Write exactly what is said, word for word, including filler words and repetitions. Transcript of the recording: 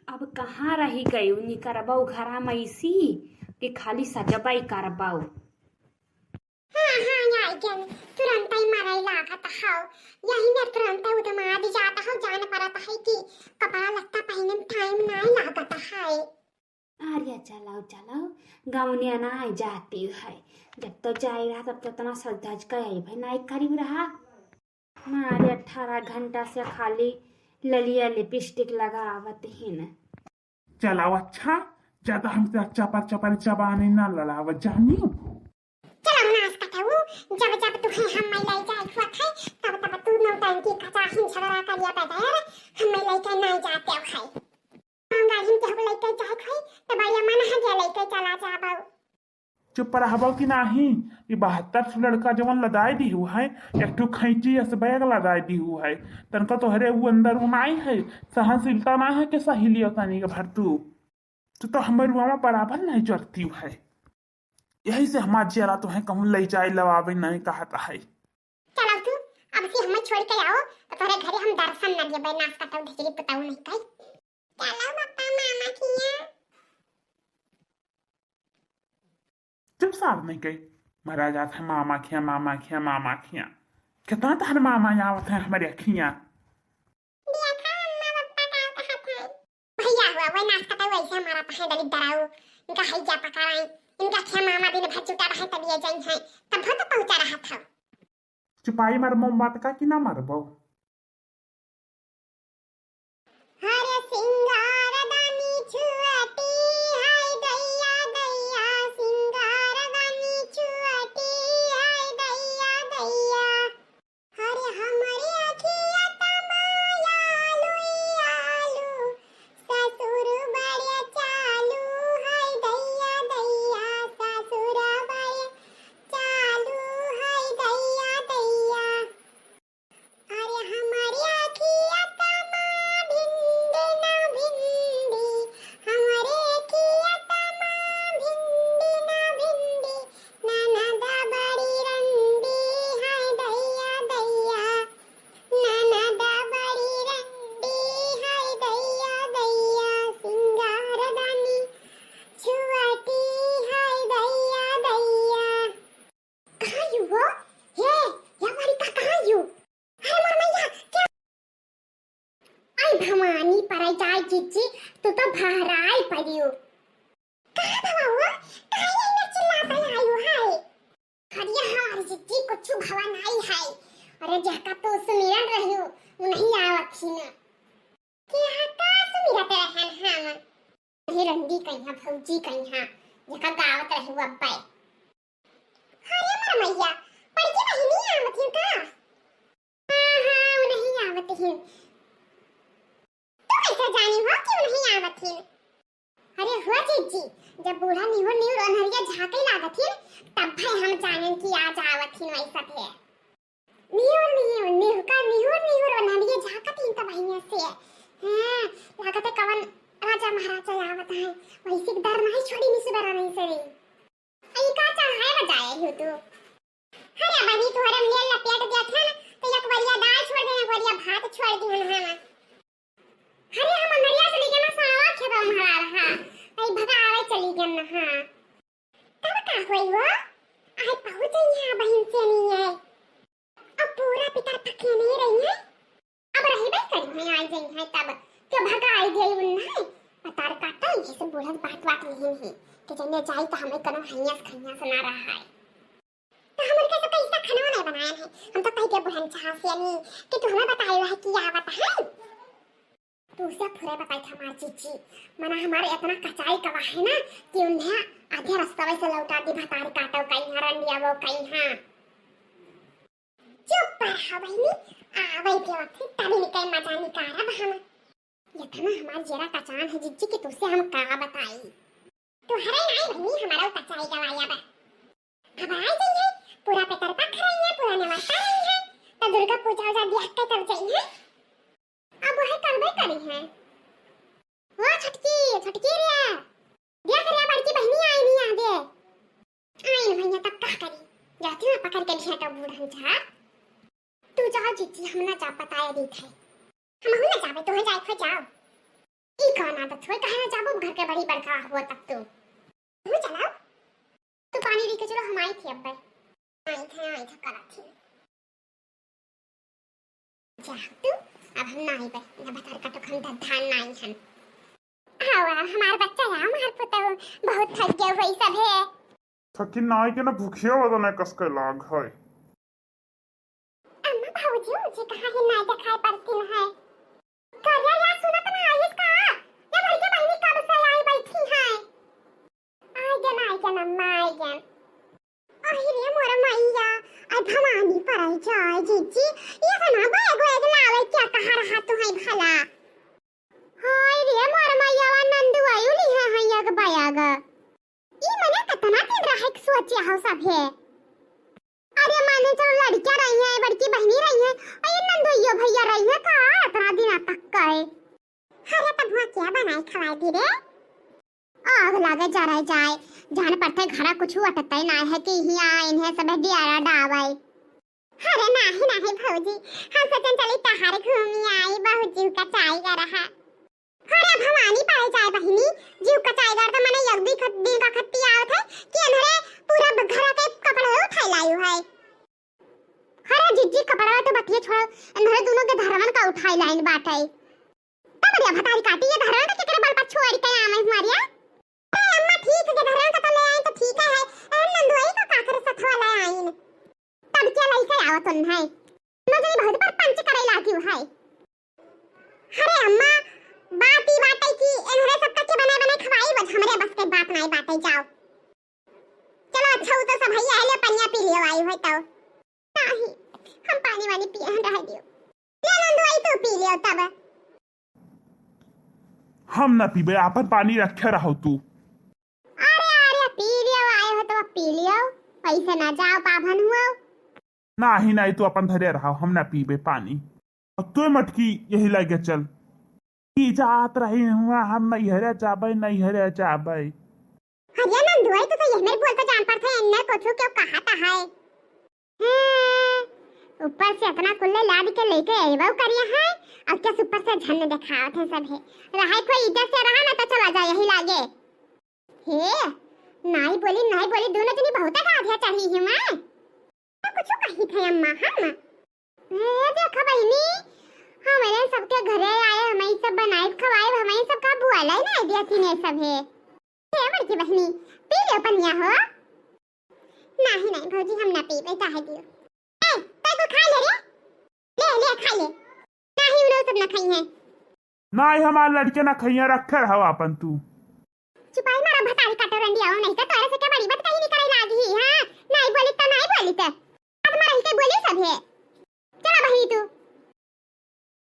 अब कहाँ रहि गइउ, निकरबउ घरा मइसी कि खाली सजबइ करबउ? हाँ, हाँ, आइ गेन। तुरंतइ मरइ लागत हउ। यही में तुरंतइ उदमादि जात हउ, जान परत हइ कि कपड़ा लत्ता पहिने में time नाहीं लागत हइ। अरे चलउ, चलउ, गउनिया नाहीं जातिउ हइ। जब तो जाइ रहा, तब तो एतना सज धज के अइबइ नाहीं करिउ रहा। मारे अठारह घंटा से खाली ललिया lipstick लगावत हिन। चलाओ अच्छा, ज्यादा हमसे चपर चपर जबानी ना लड़ाव जानी। चलाओ नास कटाऊ, जब जब तुहे हम मैं ले जाए हुआ थे, तब तब तू नौटंकी कचाहिन झगड़ा करिया बगैर हम मैं लेके नहीं जाते हो है। हम गाड़ी में केहू लेके जाए थे, तो बढ़िया मन है जे लेके चला जाबो। चुप रहबो कि नाही? ई बहत्तर ठो लड़का जवन लदाई दिहु है, एक ठो खैंची अस bag लदाई दिहु है। तनका तोहरे उ अंदर उ नाई है, सहनशीलता ना है कि सही लियो तनी के भर तू। तू तो हमर रुआमा बराबर नहीं चढ़ती है। यही से हमार जियरा तोहे कहूँ ले जाए लवावे नहीं कहत है। चलो तू, अब से हमें छोड़ के आओ, तो तोहरे घरे हम दर्शन न देबे, नास कटाऊ ढिचरी पुताऊ नहीं कही। चलो पापा मामा किया। चुप सार नहीं गई, मरा जात है मामा खिया, मामा खिया, मामा खिया। कितना तहर मामा आवत है हमारे खिया। देखा अम्मा पापा का कहत है। भैया हुआ, वही नास कटाऊ वैसे हमारा पहे डली डराऊ। इनका है क्या पका रहे? इनका खिया मामा दिन भर जुटा रहे तब ये जाई है। तब तो पहुंचा रहा था। चुपाई मर मोमबत्ती का कि ना मरबो? हरे सिंगार दानी छुअटी, हाय दैया दैया, सिंगार दानी छुअटी, हाय दैया दैया। हरे हमरे अखिया तमाया लुई आलू, ससुर बड़े चालू, हाय दैया दैया, ससुर बड़े चालू, हाय दैया दैया। अरे हमरे अखिया तमा भिंडी ना भिंडी, हमरे अखिया तमा भिंडी ना भिंडी, ननद बड़ी रंडी, हाय दैया दैया, ननद बड़ी रंडी, हाय दैया दैया, सिंगार दानी छुअटी, हाय दैया दैया। कहाँ यू हो? हे, या मारी का कहाँ यू? अरे मोर मैया, क्या? आई भवानी पराई जाए जीजी, तू तो बहराई परियो। कहाँ भवा हो? काहे इन्हें चिल्लात आयो है? अरे हमार जीजी कुछ भवा नाई है। अरे जहका तू सुमिरन रहियो, उ नहीं आवत ही ना। के हा का सुमिरत रहन हम? अरे रंडी कहिया, भौजी कहिया, जहका गावत रहू अब्बे। अरे मोर मैया, बड़की बहिनी आवत हिन का? हाँ, हाँ, उन्हीं आवत हिन। तू कैसे जानी हो कि उन्हीं आवत हिन? अरे हो जीजी, जब बूढ़ा निहुर निहुर अन्हरिया झाँके लागत हिन, तब भाई हम जानेन कि आज आवत हिन वैसा थे। निहुर निहुर, निहुका निहुर निहुर अन्हरिया झाँकत हिन तब हियाँ से। हाँ, लागत है कवन राजा महाराजा आवत है, वैसे के डर नहीं छोड़ी निसुबरा नहीं से रे। ई का चढ़ाए बजाए हो तू? अरे बहिनी, तोहरे मेल लपेट देत है ना, तो एक बरिया दाल छोड़ दे, एक बरिया भात छोड़ दे हम। अरे हम अंदरिया चली गए ना, सावा खेत में हरा रहा, आई भगावे चली गए ना। हाँ, तब का होई हो? आई पहुँच गई है बहिन से नहीं है। अब पूरा पितर पखे नहीं रही है। अब रहबे करी है, आई जाई है तब। तो भगाई दे उन्हें। पतार काटल, जैसे बूढ़ा बात बात नहीं है। कि जने जाई तो हमें कनो हइयास खइयास ना रहा है। तो हमर के तो कैसा खाना नहीं बनाया है। हम तो कह के बुढ़न चाह से नहीं कि तू हमें बताए है कि आवत है। तू से फुरे बताई था हमार जीजी। मना हमारे इतना कचाई कवा है ना कि उन्हें आधे रास्ता से लौटा दी, भतारी काटो कहीं हाँ, रंडिया वो कहीं हाँ। चुप पर रहा बहिनी, आवै के वक्त तनी निकै मजा निकारब हम। इतना हमार जियरा कचान है जिज्जी कि तुसे हम का बताई। तोहरे नाई बहिनी, हमारा कचाई गवाया बा। अब आ जाइए, पूरा पितर पख रही है, पूरा नेवता रही है, तो दुर्गा पूजा उजा देख के तब जाइए। अब वह करबे करी है। ओ छोटकी, छोटकी रे, देख रे, बड़की बहिनी आई नहीं आगे। आइन भैया तब का करी, जाती हूँ पकड़ के घेंटो बूढ़न झार। तू जाओ जीजी, हम ना जा बताया दी थे। हम ना जाबे, तू जाए खो जाओ। ई कौन ना तो छोड़ कहे ना जाबू, घर के बड़ी बड़का हुआ तब तू। तू चलाओ, तू पानी लेके चलो, हम आई थी अब्बे। आई थे, आई थे, करत थी। जा तू, अब हम ना आइबे, ना भतार काटो, हम ध-, धान ना आई हम। आओ, आओ, हमार बच्चा, आओ, हमार पुतहु, बहुत थक गए हुए सब है। थकी नाई के ना भूखिया वाला ना कस के लाग है। अम्मा, भौजी, उजी कहाँ है, नाई देखाई पड़ती न है। करिया, या सुनत ना आइस का? या बड़की बहिनी कब से आई बैठी है? आइगन, आइगन अम्मा, आइगन। आहि रे मोर मइया, आई भवानी परै जाय जिज्जी, ये तना बैग वैग लावै क्या कहा रहा तू है भला? हाय रे मोर मइया, वा नंदू आयु लिहे हैं यग बैग। ई मने कतना दिन रहे के सोचे हो सभे। अरे माने चलो लड़कियां रही हैं, बड़की बहिनी रही हैं, और ये नंदोइयो भैया रही हैं का अतना दिन तक कहे। अरे तब हुआ क्या बनाए खवाए दी रे? आग लागे जराई जाए, जान पड़ते घरा कुछ अटते ना है कि हिया इन्हें सब डियारा डावे। अरे नाही नाही भौजी, हम सोचन चली तहार घूमी आई, बहुत जीव का चाई गा रहा। अरे भवानी परै जाए बहिनी, जीव का चाई गा तो मने एक दी खत, दिन का खत्ती आवत है कि इन्हरे पूरा घर के कपड़ा उठाई लायु है। अरे जिज्जी, कपड़ा तो बतिये छोड़ो, इन्हरे दोनों के धरवन का उठाई लाइन बाटे। तब रे भतारी काटी, ये धरवन के केकरे बल पर छोड़ के आवे मारिया? ए अम्मा, ठीक है, धरवन का तो ले आइन तो ठीक है, ए नंदोई का काकरे सथवा ले आइन। तब क्या लइके आवत उन्हें? नजरी बहुत पर पंच करे लागी है। अरे अम्मा, बात ई बाटे कि इन्हरे सबका के बनाए बनाए खवाई, बस हमरे बस के बात नाई बाटे, जाओ। चलो अच्छा, उ तो सब भैया आइले, पनिया पी लियो आई हो तो। नाही, हम पानी वानी पिए हैं, रह दियो। ले नंदू आई, तू पी लियो तब। हम ना पीबे, आपन पानी रखे रहो तू। अरे, अरे, पी लियो, आए हो तो पी लियो, पैसे ना जाओ, पाभन हुआ। नाही, नाही, तू अपन धरे रहो, हम ना पीबे पानी। और तू मटकी यही लगे चल। की जात रही हुआ, हम नैहरे जाबे, नैहरे जाबे। अरे नंदुआई, तू तो यह मेरे बोल तो जान पड़ते, इन्ने कुछ क्यों कहा था है? हैं, ऊपर से इतना कुल्ले लाद के लेके अइबो करिया है, और क्या ऊपर से झन देखावत है सब है। रहे कोई इज्जत से रहा ना तो चला जा यही लागे। हे, नाई बोली, नाई बोली, दोनों जनी बहुत गाधिया चढ़ी ही मैं। तो कुछ कही थे अम्मा, हम? ए, देखो बहिनी, हमरे सबके घरे आए, हमई सब बनाए खवाए, हमई सबका बुआला ही नाई दिया थी ने सब है। हे बड़की बहिनी, पी लो पनिया हो। नाही, नाही भौजी, हम ना पीबे, चाहे दियो। ए, तै को खा ले रे। ले, ले, खा ले। नाही, उन्हों सब ना खाई हैं। नाही, हमार लड़के ना खाई हैं, रखे रहो अपन तू। चुपाई मारा भतारी काटो रंडिया, नहीं तो तोरे से क्या बड़ी बात कहीं नहीं करे लागी, हाँ? नाही बोली तो, नाही बोली तो। अब मारा ही के बोली सब है।